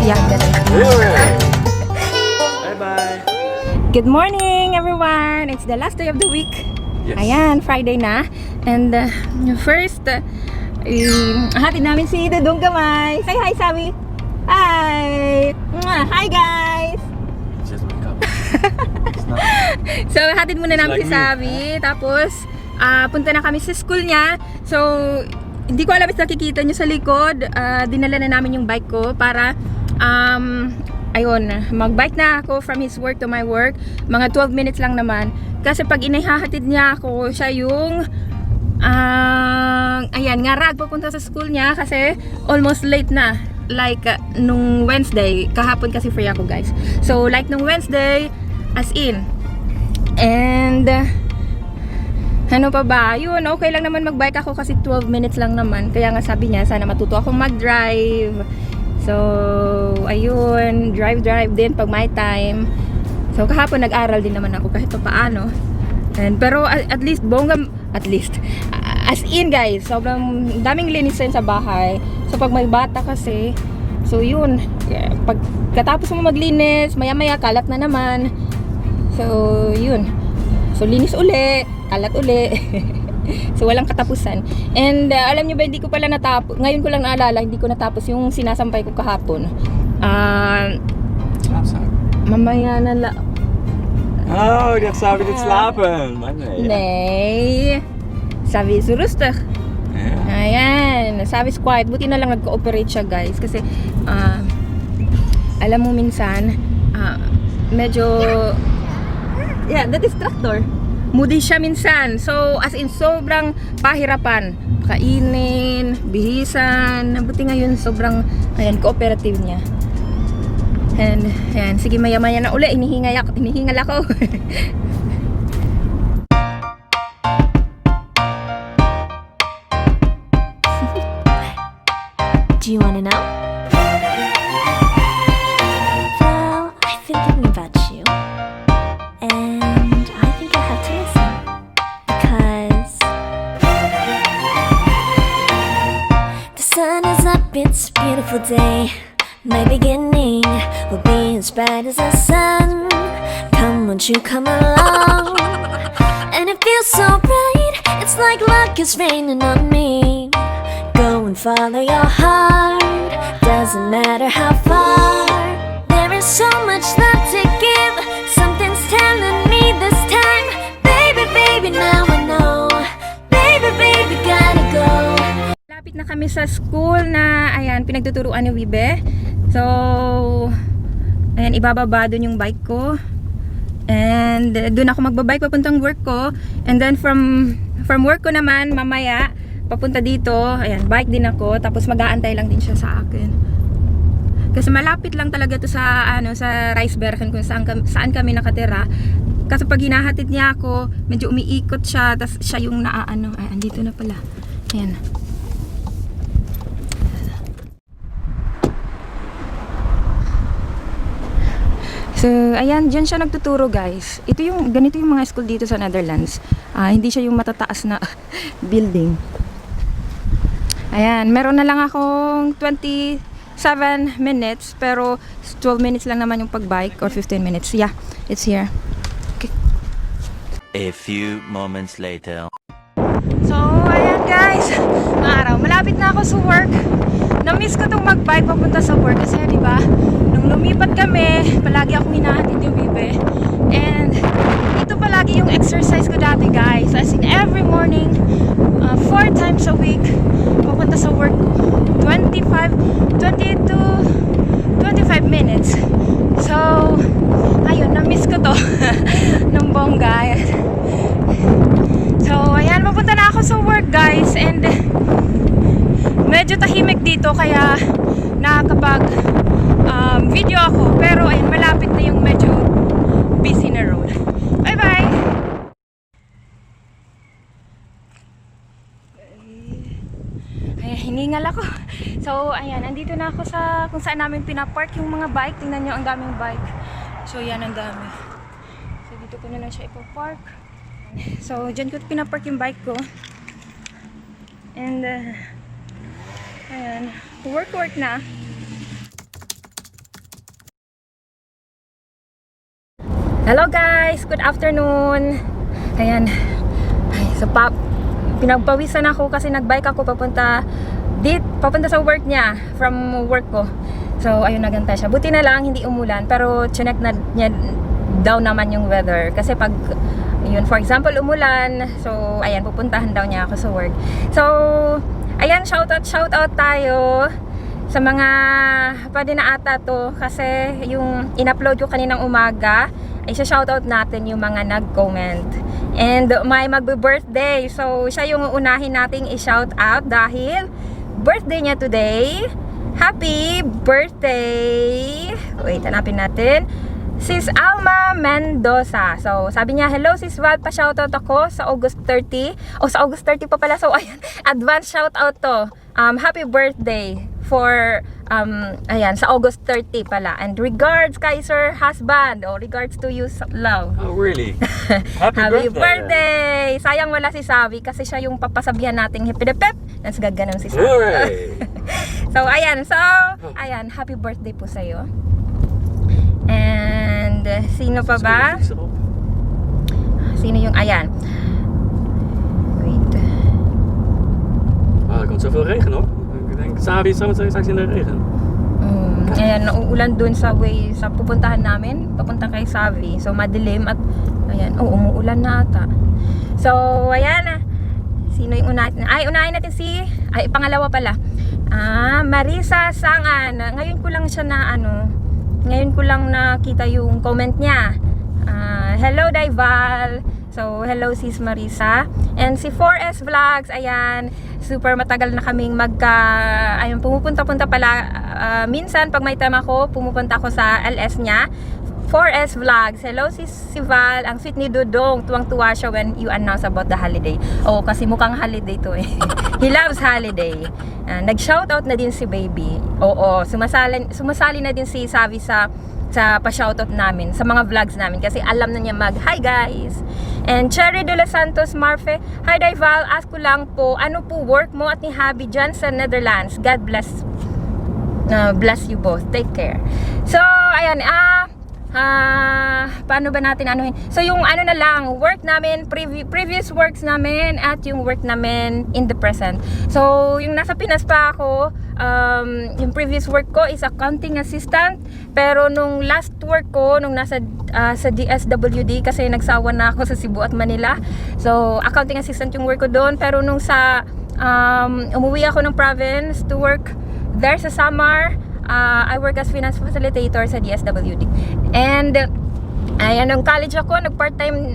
Yeah, ganun. Bye-bye. Good morning, everyone! It's the last day of the week. Yes. Ayan, Friday na. And first, hatid namin si Dudong Gamay. Say hi, Sabi! Hi! Mwah! Hi, guys! Just wake up. It's not. So, hatid muna namin Like si Sabi. Tapos, punta na kami sa school niya. So, hindi ko alam if nakikita nyo sa likod. Dinala na namin yung bike ko para ayun, magbike na ako from his work to my work. Mga 12 minutes lang naman. Kasi pag inihahatid niya ako, siya yung ayan, ngarag pupunta sa school niya kasi almost late na. Like nung Wednesday, kahapon kasi free ako, guys. So like nung Wednesday, as in. And ano pa ba? Yun, okay lang naman magbike ako kasi 12 minutes lang naman. Kaya nga sabi niya, sana matuto akong mag-drive. So, ayun, drive din pag my time. So, kahapon nag-aral din naman ako kahit pa paano. And, pero at least, as in guys, sobrang daming linisin sa bahay. So, pag may bata kasi, so yun, pag katapos mo maglinis, maya-maya kalat na naman. So, yun. So, linis uli, kalat uli. So walang katapusan. And alam nyo ba, hindi ko pala natapos. Ngayon ko lang naalala, hindi ko natapos yung sinasampay ko kahapon. Mamaya na la... Oh, dat zou ik niet slapen. Nee. Sabi is rustig. Ayan. Sabi is quiet. Buti na lang nag-cooperate siya, guys. Kasi alam mo minsan medyo that is tractor. Moody siya minsan. So, as in, sobrang pahirapan. Kainin, bihisan. Buti ngayon, sobrang, ayan, cooperative niya. And, ayan, sige, maya-maya na uli. Hinihingal ako. Do you wanna know? Well, I've been thinking about you. And I think I have to listen. Because the sun is up, it's a beautiful day. My beginning will be as bright as the sun. Come, won't you come along? And it feels so bright, it's like luck is raining on me. Go and follow your heart, doesn't matter how far. There is so much love to give. Something's telling me this time. Baby, baby, now I know. Baby, baby, gotta go. Lapit na kami sa school na, ayan, pinagtuturuan ni Wibe. So, ayan, ibababa dun yung bike ko. And dun ako magbabike papuntang work ko. And then from work ko naman, mamaya, papunta dito, ayan, bike din ako. Tapos mag-aantay lang din siya sa akin. Kasi malapit lang talaga to sa sa Ricebergen kung saan kami nakatira. Kasi pag hinahatid niya ako, medyo umiikot siya, tas siya yung andito na pala. Ayan. So, ayan, dyan siya nagtuturo, guys. Ganito yung mga school dito sa Netherlands. Hindi siya yung matataas na building. Ayan, meron na lang akong 27 minutes, pero 12 minutes lang naman yung pagbike, or 15 minutes. Yeah, it's here. Okay. A few moments later. So, ayan guys, araw, malapit na ako sa work. Na-miss ko tong magbike papunta sa work kasi, di ba, nung lumipat kami, palagi akong hinahatid yung Wibe. And ito palagi yung exercise ko dati, guys. As in, every morning, 4 times a week, papunta sa work ko. 20 to 25 minutes. So, ayun, na-miss ko to ng bongga. So, ayan, mapunta na ako sa work, guys. And medyo tahimik dito, kaya nakakapag video ako. Pero, ayan, malapit na yung medyo busy na road. Bye-bye! Ayan, hiningal ako. So, ayan, andito na ako sa kung saan namin pinapark yung mga bike. Tingnan nyo, ang daming bike. So, yan, ang dami. So, dito ko na lang siya ipapark. So, dyan ko pinapark yung bike ko. And, ayan, work na. Hello guys! Good afternoon! Ayan. Ay, so pinagpawisan ako kasi nagbike ako papunta sa work niya, from work ko. So ayun, nagantay siya. Buti na lang hindi umulan, pero chinek na niya daw naman yung weather. Kasi pag yun, for example, umulan, so ayan, pupuntahan daw niya ako sa work. So ayan, shoutout tayo sa mga pwede na ata to, kasi yung in-upload ko kaninang umaga ay shoutout natin yung mga nag-comment. And may magbe-birthday, so siya yung unahin nating i-shoutout dahil birthday niya today. Happy birthday! Wait, hanapin natin. Sis Alma Mendoza. So, sabi niya, hello Sis Val, pa-shoutout ako sa August 30. O, sa August 30 pa pala. So, ayan, advance shoutout to. Happy birthday for, ayan, sa August 30 pala. And regards kay Sir Husband. O, regards to you, love. Oh, really? Happy birthday! Sayang wala si Savi kasi siya yung papasabihan nating hipidepep. Tapos gaganon si Savi. Hooray! So, ayan, happy birthday po sa'yo. And, sino pa ba? Sino yung, ayan. Wait. Ah, er komt zoveel regen hoor. Ik denk, Savi is zometeen straks in de regen. Ayan, nauulan dun sa way, sa pupuntahan namin, papunta kay Savi. So, madilim at, ayan, umuulan na ata. So, ayan, sino yung unahin? Ay, unahin natin pangalawa pala. Marisa Sangan. Ngayon ko lang siya ngayon ko lang nakita yung comment niya. Hello Daival. So, hello sis Marisa. And si 4S Vlogs, ayan, super matagal na kaming ayun, pumupunta-punta pala. Minsan, pag may time ako, pumupunta ako sa LS niya. 4S Vlogs. Hello si Val, ang sweet ni Dudong. Tuwang-tuwa siya when you announce about the holiday. Oo, kasi mukhang holiday to eh. He loves holiday. Nag-shoutout na din si Baby. Oo, sumasali na din si Savi sa pa-shoutout namin, sa mga vlogs namin. Kasi alam na niya hi guys! And Cherry de los Santos Marfe. Hi Daival, ask ko lang po, ano po work mo at ni Habi dyan sa Netherlands? God bless. Bless you both. Take care. So, ayan, paano ba natin anuhin? So yung na lang, work namin, previous works namin at yung work namin in the present. So yung nasa Pinas pa ako, yung previous work ko is accounting assistant, pero nung last work ko, nung nasa sa DSWD, kasi nagsawa na ako sa Cebu at Manila. So accounting assistant yung work ko doon, pero nung umuwi ako ng province to work there sa Samar, I work as finance facilitator sa DSWD. And ayan, nung college ako,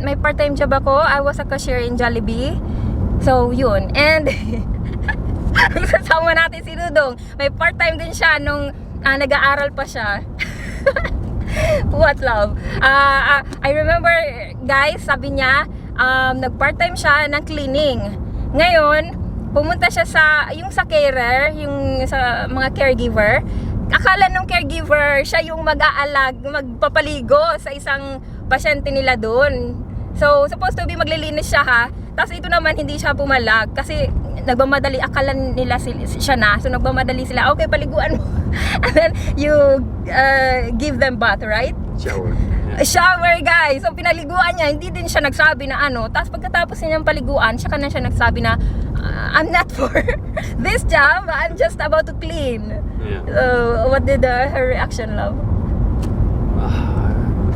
may part-time job ako. I was a cashier in Jollibee. So, yun. And kasama natin si Dudong. May part-time din siya nung nag-aaral pa siya. What love? I remember, guys, sabi niya, nag-part-time siya ng cleaning. Ngayon, pumunta siya sa carer, yung sa mga caregiver. Akala nung caregiver, siya yung magpapaligo sa isang pasyente nila doon. So, supposed to be maglilinis siya ha. Tapos ito naman, hindi siya pumalag. Kasi nagmamadali, akala nila siya na. So, nagmamadali sila, okay, paliguan mo. And then, you give them bath, right? Shower. Shower, guys. So, pinaliguan niya. Hindi din siya nagsabi na Tapos pagkatapos niyang paliguan, siya nagsabi na, I'm not for this job. I'm just about to clean. Yeah. What did her reaction, love?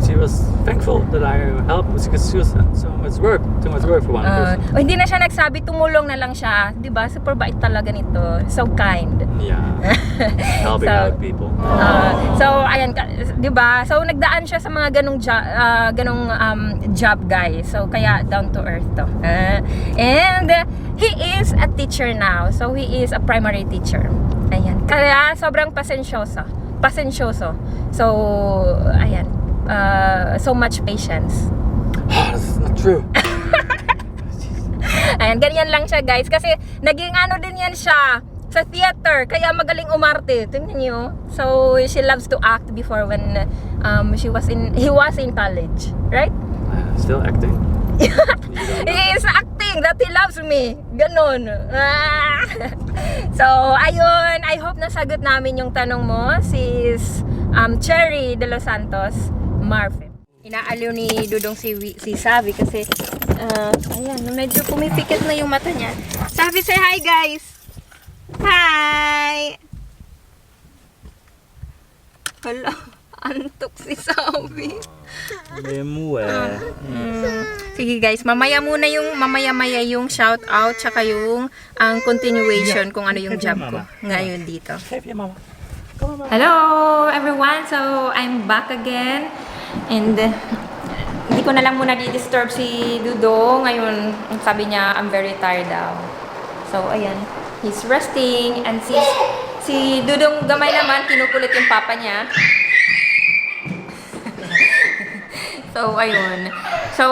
She was thankful that I helped because she was too much work for one person. Hindi na siya nagsabi, tumulong na lang siya. Diba? Super bait talaga nito. So kind. Yeah. Helping out people. So, ayan, diba? So, nagdaan siya sa mga ganong job, guys. So, kaya down to earth to. And he is a teacher now. So, he is a primary teacher. Ayan. Kaya, sobrang pasensyoso. So, ayan. So much patience. That's not true. Ayan, ganyan lang siya, guys. Kasi naging din yan siya sa theater. Kaya magaling umarte. Tingnan nyo. So, she loves to act before when he was in college. Right? Still acting. He is acting that he loves me. Ganon. So, ayun. I hope nasagot namin yung tanong mo, sis Cherry de los Santos Marfe. Inaaliw ni Dudong si Savi kasi ayan, medyo pumipikit na yung mata niya. Savi, say hi guys! Hi! Hala, antok si Savi. Sige guys, mamaya yung shout out tsaka yung ang continuation kung ano yung job ko ngayon dito. Hey, mama. Hello everyone! So, I'm back again. And hindi ko na lang muna di-disturb si Dudo. Ngayon, sabi niya, I'm very tired daw. So, ayan. He's resting. And si Dudong Gamay naman, kinukulit yung papa niya. So, ayun. So,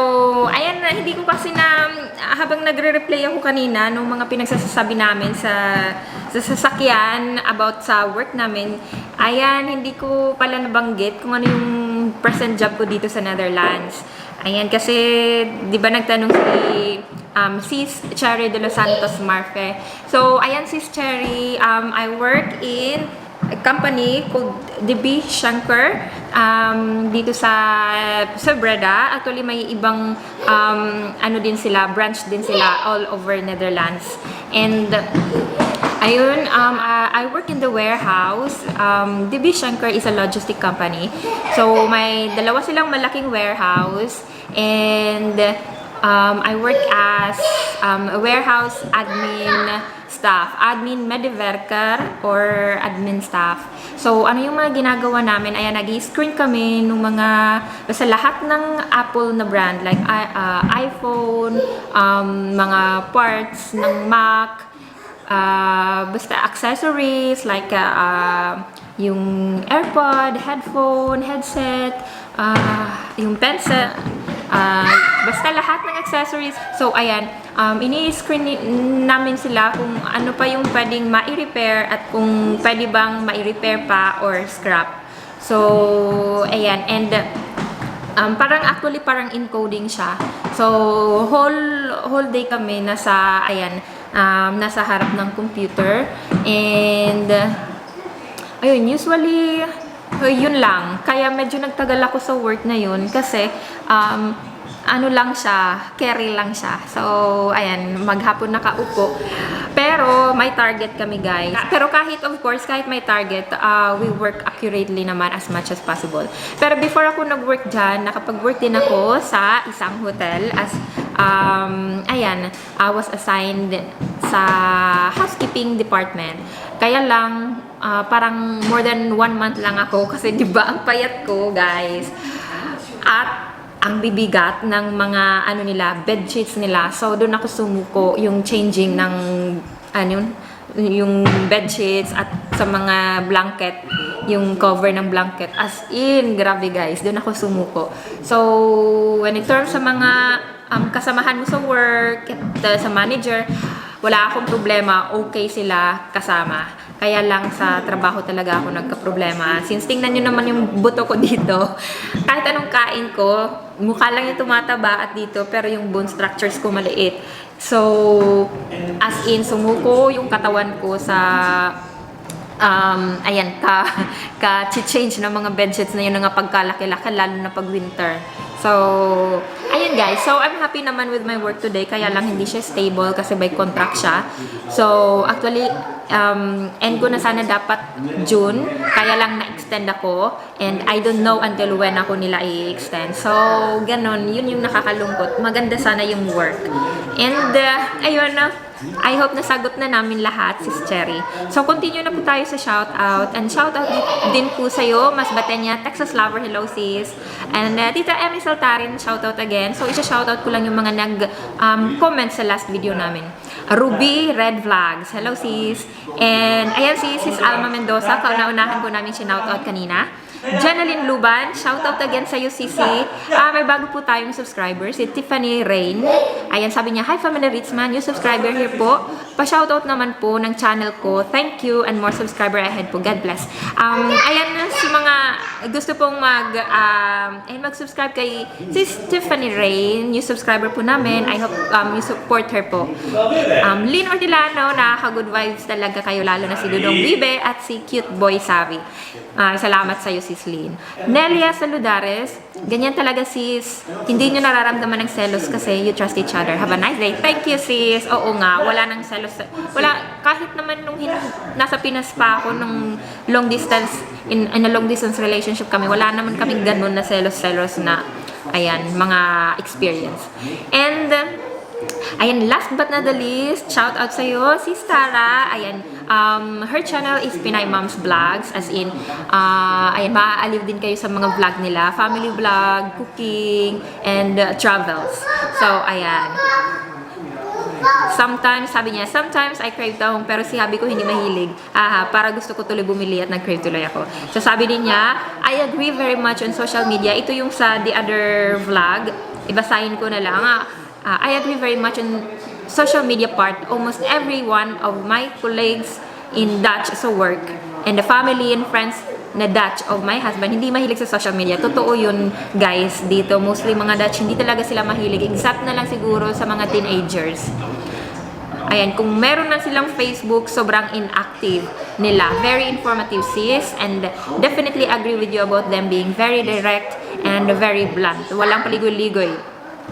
ayan na, hindi ko kasi na, habang nagre-replay ako kanina, nung mga pinagsasabi namin sa sasakyan about sa work namin, ayan, hindi ko pala nabanggit kung ano yung present job ko dito sa Netherlands. Ayan, kasi, di ba nagtanong Sis Cherry de los Santos Marfe. So, ayan, Sis Cherry, I work in a company called DB Shankar dito sa Breda. Actually, may ibang ano din sila, branch din sila all over Netherlands. And ayun, I work in the warehouse. DB Shankar is a logistic company. So, may dalawa silang malaking warehouse. And I work as a warehouse admin staff, admin medewerker or admin staff. So, ano yung mga ginagawa namin? Ayan, nag-screen kami ng mga, basta lahat ng Apple na brand, like iPhone, mga parts ng Mac, basta accessories, like yung AirPod, headphone, headset, yung pencil, basta lahat ng accessories. So, ayan, ini-screen namin sila kung ano pa yung pwedeng ma-repair at kung pwede bang ma-repair pa or scrap. So, ayan, and parang encoding siya. So, whole day kami nasa, ayan, nasa harap ng computer. And, ayun, usually, yun lang. Kaya medyo nagtagal ako sa work na yun kasi ano lang siya, carry lang siya. So, ayan, maghapon nakaupo. Pero may target kami, guys. Pero kahit, of course, kahit may target, we work accurately naman as much as possible. Pero before ako nag-work dyan, nakapag-work din ako sa isang hotel as, ayan, I was assigned sa housekeeping department. Kaya lang, parang more than 1 month lang ako kasi di ba ang payat ko, guys. At ang bibigat ng mga ano nila, bed sheets nila. So doon ako sumuko yung changing ng ano yung bed sheets at sa mga blanket, yung cover ng blanket. As in, grabe guys, doon ako sumuko. So when it terms sa mga kasamahan mo sa work, at sa manager, wala akong problema, okay sila kasama. Kaya lang sa trabaho talaga ako nagka-problema. Since tingnan nyo naman yung buto ko dito, kahit anong kain ko, mukha lang yung tumataba at dito, pero yung bone structures ko maliit. So, as in, sumuko yung katawan ko sa, ayan, ka-change ng mga bedsheets na yun nga pagkalaki-laki, lalo na pag winter. So, ayun guys. So, I'm happy naman with my work today. Kaya lang hindi siya stable kasi by contract siya. So, actually, end ko na sana dapat June. Kaya lang na-extend ako. And I don't know until when ako nila i-extend. So, ganon. Yun yung nakakalungkot. Maganda sana yung work. And, ayun na. I hope nasagot na namin lahat, Sis Cherry. So, continue na po tayo sa shoutout. And shoutout din po sa'yo, Mas Batenya, Texas Lover, hello sis. And Tita Emmy Saltarin, shoutout again. So, isa-shoutout ko lang yung mga nag-comment sa last video namin. Ruby Red Vlogs, hello sis. And ayan si Sis Alma Mendoza, kauna-unahan ko namin sinoutout kanina. Janeline Luban, shoutout again sa'yo, Sisi. May bago po tayong subscriber, si Tiffany Rain. Ayan, sabi niya, hi Family Ritzman, new subscriber here po. Pa-shoutout naman po ng channel ko. Thank you and more subscriber ahead po. God bless. Ayan, sa mga gusto pong mag-subscribe kay Sis Tiffany Rain, new subscriber po namin. I hope you support her po. Lynn Ortilano, nakaka-good vibes talaga kayo, lalo na si Dudong Bibe at si Cute Boy Savi. Salamat sa'yo, Sis sis Lynn. Nelia Saludares, ganyan talaga sis. Hindi nyo nararamdaman ng selos kasi you trust each other. Have a nice day. Thank you sis. Oo nga, wala nang selos. Wala, kahit naman nung nasa Pinas pa ako, nung long distance, in a long distance relationship kami, wala naman kaming ganun na selos-selos na, ayan, mga experience. And, ayan, last but not the least, shout out sa'yo, si Tara. Ayan, her channel is Pinay Moms Vlogs. As in, ayan, maaaliw din kayo sa mga vlog nila. Family vlog, cooking, and travels. So, ayan. Sometimes, sabi niya, sometimes I crave tahong pero si hubby ko hindi mahilig. Para gusto ko tuloy bumili at nag-crave tuloy ako. So sabi din niya, I agree very much on social media. Ito yung sa the other vlog. Ibasahin ko na lang. I agree very much on social media part. Almost every one of my colleagues in Dutch sa work and the family and friends na Dutch of my husband, hindi mahilig sa social media. Totoo yun, guys, dito. Mostly mga Dutch, hindi talaga sila mahilig. Except na lang siguro sa mga teenagers. Ayan, kung meron na silang Facebook, sobrang inactive nila. Very informative sis, and definitely agree with you about them being very direct and very blunt. Walang paligoy-ligoy.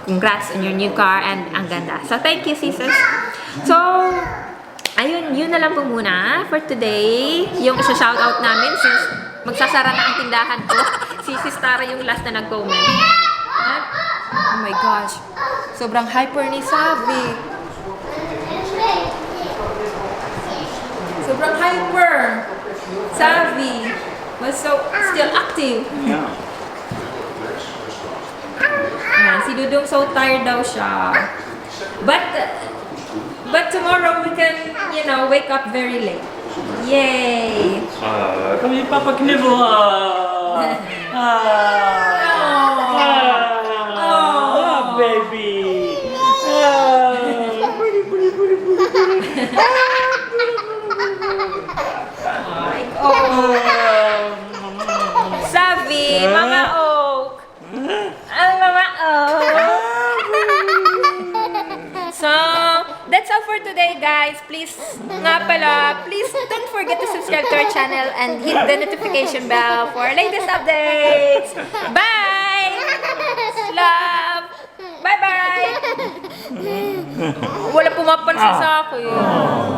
Congrats on your new car and ang ganda. So, thank you, sisters. So, ayun, yun na lang po muna for today. Yung isa-shoutout namin since magsasara na ang tindahan ko. Si Tara yung last na nag-comment. Oh my gosh. Sobrang hyper ni Savi. Sobrang hyper. Savi was so still active. Yeah. Ayan, si Dudong so tired daw siya. But tomorrow we can, you know, wake up very late. Yay! Kami papag-nibble. Baby. Savi, Mama Oak. Ang Mama Oak. So, that's all for today, guys. Please, nga pala, please don't forget to subscribe to our channel and hit the notification bell for latest updates. Bye! Love! Bye-bye! Wala pumapansin sa akin.